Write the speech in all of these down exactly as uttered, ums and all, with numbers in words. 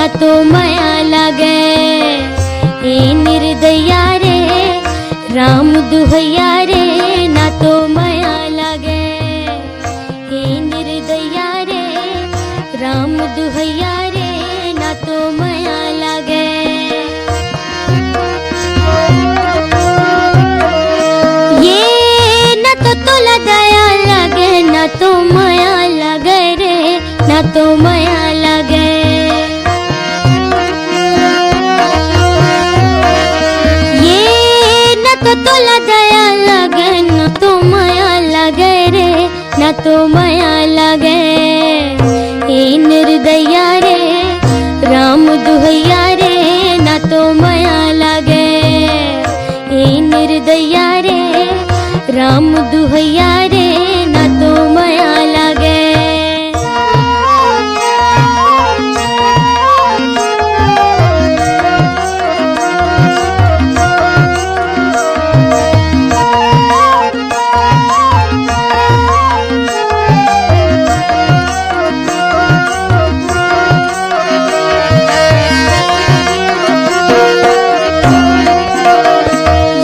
तो मया लागे। ए निर्दया रे राम दुहैया रे, ना तो मया लागे। ए निर्दया रे राम दुहैया रे, ना तो मया लागे। ये ना तो तोला दया लागे, ना तो मया लागे रे, ना तो मया लागे। ये ना तो तोला दया लागे, ना तो मया लागे रे, ना तो मया लागे। ए निर्दया रे राम दुहैया रे, ना तो मया लागे। ए निर्दया रे राम दुहैया रे, ना तो मया लागे।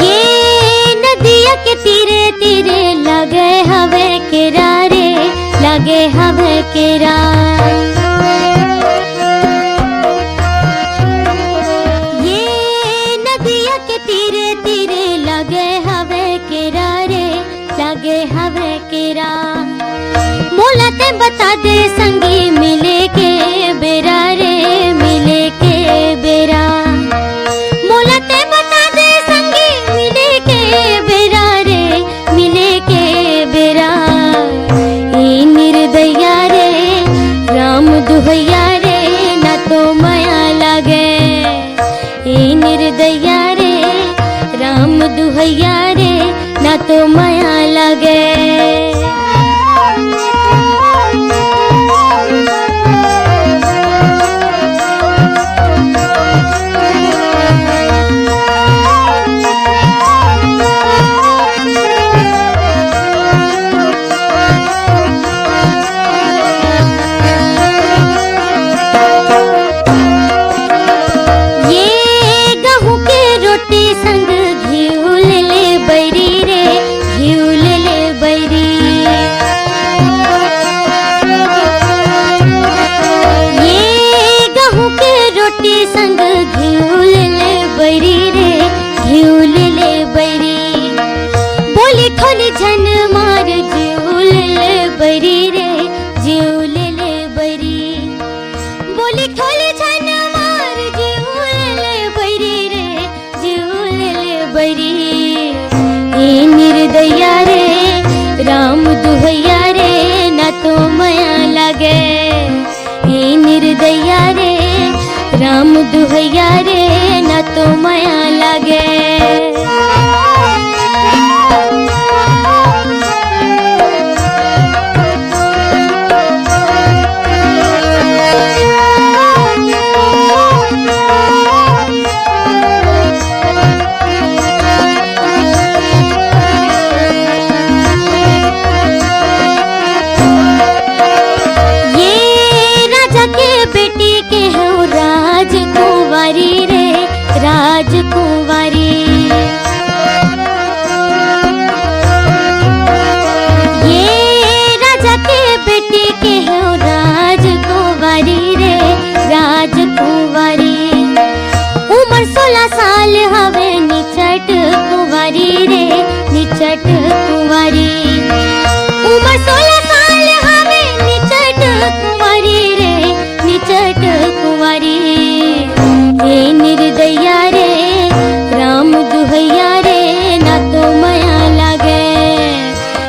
ये नदिया के तीरे तीरे लगे हवे केरा रे, लगे हवे केरा। ये नदिया के तीरे तीरे लगे हवे केरा रे, लगे हवे केरा। मोला ते बता दे संगी मिले के बेरा रे, मिले के बेरा। मोला ते बता दे संगी मिले के बेरा रे, मिले के बेरा। ए निर्दया रे राम दुहैया रे, ना तो मया लागे। ए निर्दया रे राम दुहैया रे, ना तो मया लागे। ये गहूं के रोटी संग घिउ ले ले बैरी रे, घिउ ले ले बैरी। ये गहूं के रोटी संग घिउ ले ले बैरी रे, घिउ ले ले बैरी। बोली ठोली झन मार जिउ ले ले बैरी रे, जिउ ले ले बैरी। बोली ठोली झन मार जिउ ले ले बैरी रे, जिउ ले ले बैरी। ए निर्दया रे राम दुहैया रे, ना तो मया लागे। ए निर्दया रे राम दुहैया रे, ना तो मया लागे। ये राजा के बेटी के हूँ राजकुंवारी रे, राजकुंवारी। ये राजा के बेटी के हूँ राजकुंवारी रे, राजकुंवारी। उमर सोलह साल हवे निचट कुंवारी रे, निचट कुंवारी। उमर सोलह साल हवे निचट कुंवारी रे, निचट कुंवारी। ए निर्दया रे राम दुहैया रे, ना तो मया लागे।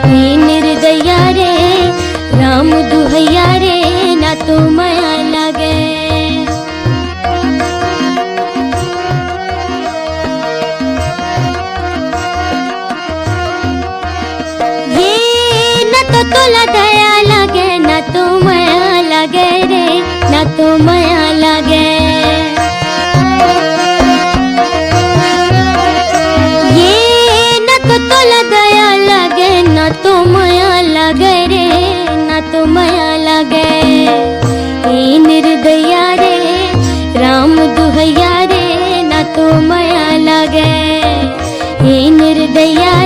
ए निर्दया रे राम दुहैया रे, ना तो मया लागे। ये ना तो तोला दया लागे, ना तो मया लागे रे, ना तो मया लागे। ये ना तो तोला दया लागे, ना तो मया लागे रे, ना तो मया लागे। ए निर्दया रे मया लागे, हे निर्दया